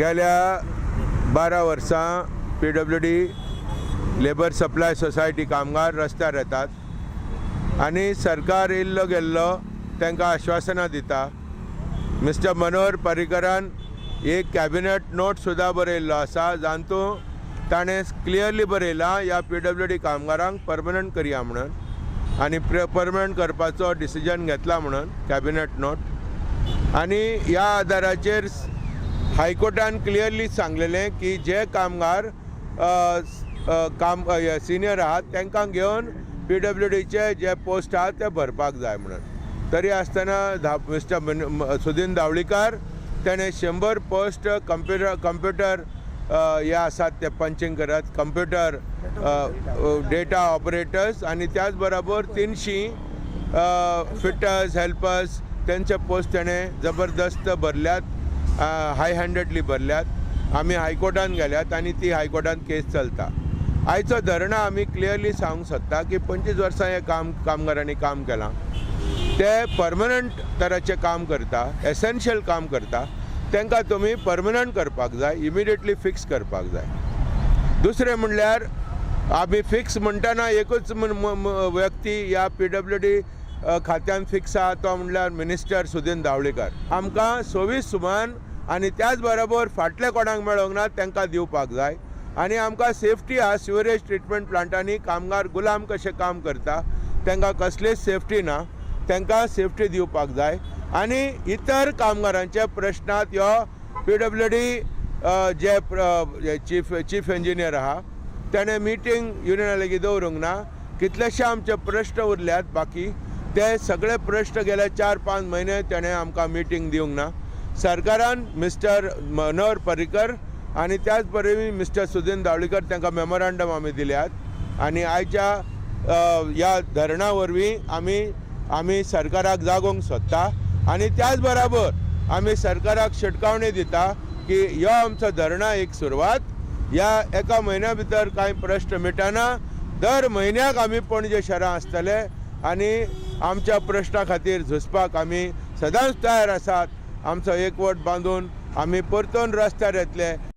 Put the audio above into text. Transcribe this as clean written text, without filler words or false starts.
गेल्या 12 वर्सां PWD labour supply society कामगार रस्त्यार येतात आनी सरकार येयल्लो गेल्लो तांकां आश्वासनां दिता. मिस्टर मनोहर पर्रीकरान एक कॅबिनेट नोट सुद्दां बरयल्लो आसा, जातूंत ताणें क्लियरली बरयलां, ह्या पीडब्ल्यूडी कामगारांक परमनंट करया म्हणून आनी परमनंट करपाचो डिसिजन घेतला म्हणून कॅबिनेट नोट. आनी ह्या आदाराचेर हायकोर्टान क्लियरली सांगलेलें की जे कामगार काम सिनियर आहात, तांकां घेवन पीडब्ल्यूडीचे जे पोस्ट आहात ते भरपाक जाय म्हणून. तरी आसतना धा मिस्टर सुदीन धावळीकार ताणें 100 पोस्ट कंप्युटर हे आसात ते पंचींग करत कंप्युटर डेटा ऑपरेटर्स आनी त्याच बरोबर 300 फिटर्स, हेल्पर्स, तेंचे पोस्ट तेणें जबरदस्त भरल्यात, हाय हँडेडली भरल्यात. आमी हायकोर्टान गेल्यात आनी ती हायकोर्टान केस चलता. आयचो धरणां आमी क्लियरली सांगूंक सोदता की 25 वर्सां हें काम कामगारांनी काम केलां, ते परमनंट तराचें काम करता, एसेन्शियल काम करता. तांकां तुमी परमनंट करपाक जाय, इमिडिएटली फिक्स करपाक जाय. दुसरें म्हणल्यार आमी फिक्स म्हणटना एकूच व्यक्ती ह्या पीडब्ल्यूडी खात्यान फिक्स आहा, तो म्हणल्यार मिनिस्टर सुदीन धावळीकर. आमकां 26 सुमान आनी त्याच बरोबर फाटले कोणाक मेळोंक ना तांकां दिवपाक जाय. आनी आमकां सेफ्टी आहा. सिवरेज ट्रिटमेंट प्लांटांनी कामगार गुलाम कशे काम करता, तांकां कसलीच सेफ्टी ना, तांकां सेफ्टी दिवपाक जाय. आनी इतर कामगारांच्या प्रश्नात ह्यो पीडब्ल्यूडी जे चीफ चीफ इंजिनियर आहा, ताणें मिटींग युनियना लागीं दवरूंक ना. कितलेशे आमचे प्रश्न उरल्यात बाकी, ते सगळे प्रश्न गेले 4-5 म्हयने ताणें आमकां मिटींग दिवंक ना. सरकारान मिस्टर मनोहर पर्रीकर आनी त्याच बरोबर मिस्टर सुदीन धावळीकर तांकां मेमोरांडम आमी दिल्यात आनी आयच्या ह्या धरणा वरवीं आमी आमी सरकाराक जागोवंक सोदता. आनी त्याच बराबर आमी सरकाराक शिटकावणी दिता की ह्यो आमचो धरणा एक सुरवात. ह्या एका म्हयन्या भितर कांय प्रश्न मिटना, दर म्हयन्याक आमी पणजे शहरां आसतले आनी आमच्या प्रश्ना खातीर झुजपाक आमी सदांच तयार आसात. आमचो एकवट बांदून आमी परतून रस्त्यार येतले.